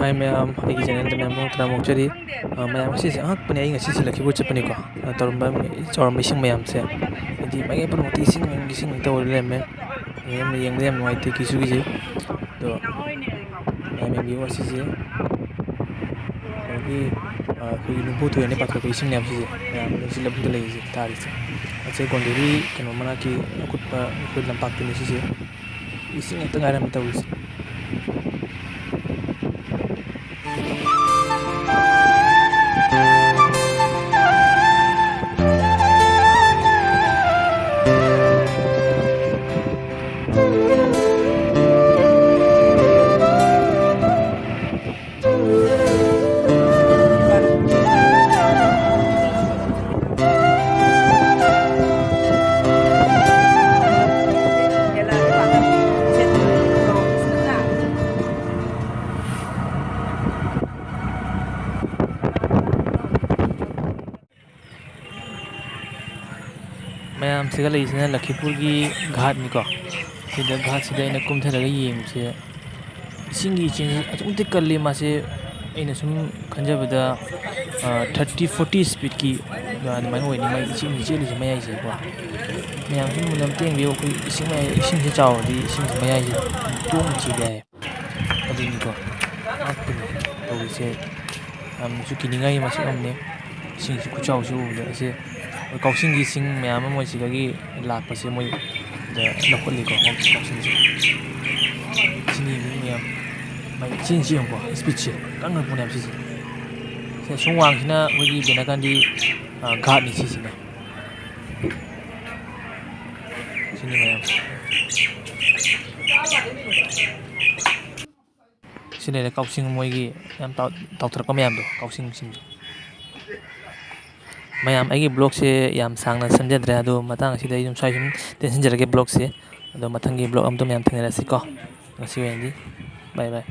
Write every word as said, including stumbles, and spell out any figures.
ꯍꯥꯏ ꯃꯌꯥꯝ, ꯑꯩꯒꯤ ꯆꯦꯅꯦꯜꯗ ꯃꯌꯥꯝ ꯑꯃꯨꯛ ꯇꯔꯥꯝꯅ ꯑꯣꯛꯆꯔꯤ꯫ ꯑ, ꯃꯌꯥꯝ, ꯉꯁꯤꯁꯦ ꯑꯉꯛꯄꯅꯦ, ꯑꯩ ꯉꯁꯤꯁꯦ ꯂꯛꯈꯤꯄꯨꯔ ꯆꯠꯄꯅꯤꯀꯣ꯫ ꯑ, ꯇꯧꯔꯝꯕ, ꯆꯥꯎꯔꯝꯕ ꯏꯁꯤꯡ ꯃꯌꯥꯝꯁꯦ, ꯍꯥꯏꯗꯤ ꯃꯥꯏꯀꯩ ꯄꯨꯝꯅꯃꯛꯇ ꯏꯁꯤꯡ, ꯏꯁꯤꯡ ꯇꯧꯔ ꯂꯩꯔꯝꯃꯦ꯫ ꯌꯥꯝꯅ ꯌꯦꯡꯕꯗ ꯌꯥꯝ ꯅꯨꯡꯉꯥꯏꯇꯦ ꯀꯤꯁꯨ ꯀꯤꯖꯩ꯫ ꯑꯗꯣ ꯃꯌꯥꯝ ꯌꯦꯡꯕꯤꯌꯨ ꯑꯁꯤꯁꯦ꯫ ꯑꯗꯒꯤ, ꯑ, ꯑꯩꯈꯣꯏꯒꯤ ꯅꯨꯡꯐꯨ ꯊꯣꯛꯑꯦꯅ ꯄꯥꯊꯣꯛꯄ ꯏꯁꯤꯡꯅꯦꯕ ꯁꯤꯁꯦ꯫ ꯃꯌꯥꯝ ꯅꯨꯡꯁꯤꯠ ꯂꯝꯕꯤꯗ ꯂꯩꯔꯤꯁꯦ, ꯇꯥꯔꯤꯁꯦ꯫ ꯑꯁꯤ ꯒꯣꯟꯗꯦꯔꯤ ꯀꯩꯅꯣ ꯃꯅꯥꯛꯀꯤ ꯑꯀꯨꯠꯄ ꯑꯩꯈꯣꯏ ꯂꯝꯄꯥꯛꯇꯨꯅꯤ ꯁꯤꯁꯦ꯫ ꯏꯁꯤꯡ ꯉꯥꯛꯇ ꯉꯥꯏꯔꯝꯃꯤ ꯇꯧꯔꯤꯁꯦ꯫ ꯃꯌꯥꯝ, ꯁꯤꯗ ꯂꯩꯔꯤꯁꯤꯅ ꯂꯈꯤꯄꯨꯔꯒꯤ ꯘꯥꯠꯅꯤꯀꯣ꯫ ꯁꯤꯗ ꯘꯥꯠꯁꯤꯗ ꯑꯩꯅ ꯀꯨꯝꯊꯔꯒ ꯌꯦꯡꯕꯁꯦ, ꯏꯁꯤꯡꯒꯤ ꯏꯆꯦꯜꯁꯦ ꯑꯗꯨꯛꯀꯤ ꯃꯇꯤꯛ ꯀꯜꯂꯤ꯫ ꯃꯥꯁꯦ ꯑꯩꯅ ꯁꯨꯝ ꯈꯟꯖꯕꯗ, ꯑ, thirty forty speedꯀꯤ ꯑꯗꯨꯃꯥꯏꯅ ꯑꯣꯏꯅꯤ ꯃꯥꯒꯤ ꯏꯁꯤꯡ ꯆꯦꯜꯂꯤꯁꯦ ꯃꯌꯥꯏꯁꯦꯀꯣ꯫ ꯃꯌꯥꯝ ꯁꯨꯝ ꯃꯨꯟꯅ ꯑꯝꯇ ꯌꯦꯡꯕꯤꯌꯨ, ꯑꯩꯈꯣꯏ ꯏꯁꯤꯡ ꯃꯌꯥꯏ, ꯏꯁꯤꯡꯁꯦ ꯆꯥꯎꯔꯗꯤ ꯏꯁꯤꯡꯁꯦ ꯃꯌꯥꯏꯁꯦ ꯇꯣꯡ ꯆꯦꯜꯂꯦ ꯍꯥꯏꯌꯦ꯫ ꯑꯗꯨꯅꯤꯀꯣ, ꯉꯛꯄꯅꯤ ꯇꯧꯔꯤꯁꯦ꯫ ꯌꯥꯝꯅꯁꯨ ꯀꯤꯅꯤꯡꯉꯥꯏ ꯃꯁꯛ ꯑꯃꯅꯤ꯫ ꯏꯁꯤꯡꯁꯤ ꯈꯨꯆꯥꯎꯁꯤ ꯎꯕꯗ, ꯑꯁꯤ ꯑꯩꯈꯣꯏ ꯀꯥꯎꯁꯤꯡꯒꯤ ꯏꯁꯤꯡ ꯃꯌꯥꯝ ꯑꯃ ꯃꯣꯏ ꯁꯤꯗꯒꯤ ꯂꯥꯛꯄꯁꯦ ꯃꯣꯏꯗ ꯂꯧꯈꯠꯂꯤꯀꯣ, ꯀꯥꯎꯁꯤꯡꯁꯦ꯫ ꯁꯤꯅꯤ ꯃꯤ ꯃꯌꯥꯝ, ꯃꯥꯏ ꯏꯆꯦꯟꯁꯤ ꯌꯦꯡꯉꯨꯀꯣ, speedꯁꯦ ꯀꯟꯈ꯭ꯔ ꯄꯣꯠꯅꯦꯕ ꯁꯤꯁꯦ꯫ ꯁꯤ ꯑꯁꯣꯝ ꯋꯥꯡꯁꯤꯅ ꯑꯩꯈꯣꯏꯒꯤ ꯕꯦꯅꯥꯀꯥꯟꯗꯤ, ꯑ, ꯘꯥꯠꯅꯤ ꯁꯤꯁꯤꯅ꯫ ꯁꯤꯅꯤ ꯃꯌꯥꯝ꯫ ꯁꯤ ꯂꯩꯔꯦ ꯀꯥꯎꯁꯤꯡ ꯃꯣꯏꯒꯤ ꯌꯥꯝ ꯇꯥꯎ-, ꯇꯥꯎꯊꯔꯛꯄ ꯃꯌꯥꯝꯗꯣ, ꯀꯥꯎꯁꯤꯡꯁꯤꯡꯗꯣ꯫ ꯃꯌꯥꯝ, ꯑꯩꯒꯤ vlogꯁꯦ ꯌꯥꯝ ꯁꯥꯡꯅ ꯁꯦꯝꯖꯗ꯭ꯔꯦ, ꯑꯗꯣ ꯃꯇꯥꯡ ꯑꯁꯤꯗ ꯑꯩ ꯑꯗꯨꯝ ꯁ꯭ꯋꯥꯏ ꯁꯨꯝ ꯇꯦꯟꯁꯤꯟꯖꯔꯒꯦ vlogꯁꯦ꯫ ꯑꯗꯣ ꯃꯊꯪꯒꯤ vlog ꯑꯃꯗ ꯃꯌꯥꯝ ꯊꯦꯡꯅꯔꯁꯤꯀꯣ꯫ ꯉꯁꯤ ꯑꯣꯏꯅꯗꯤ bye bye꯫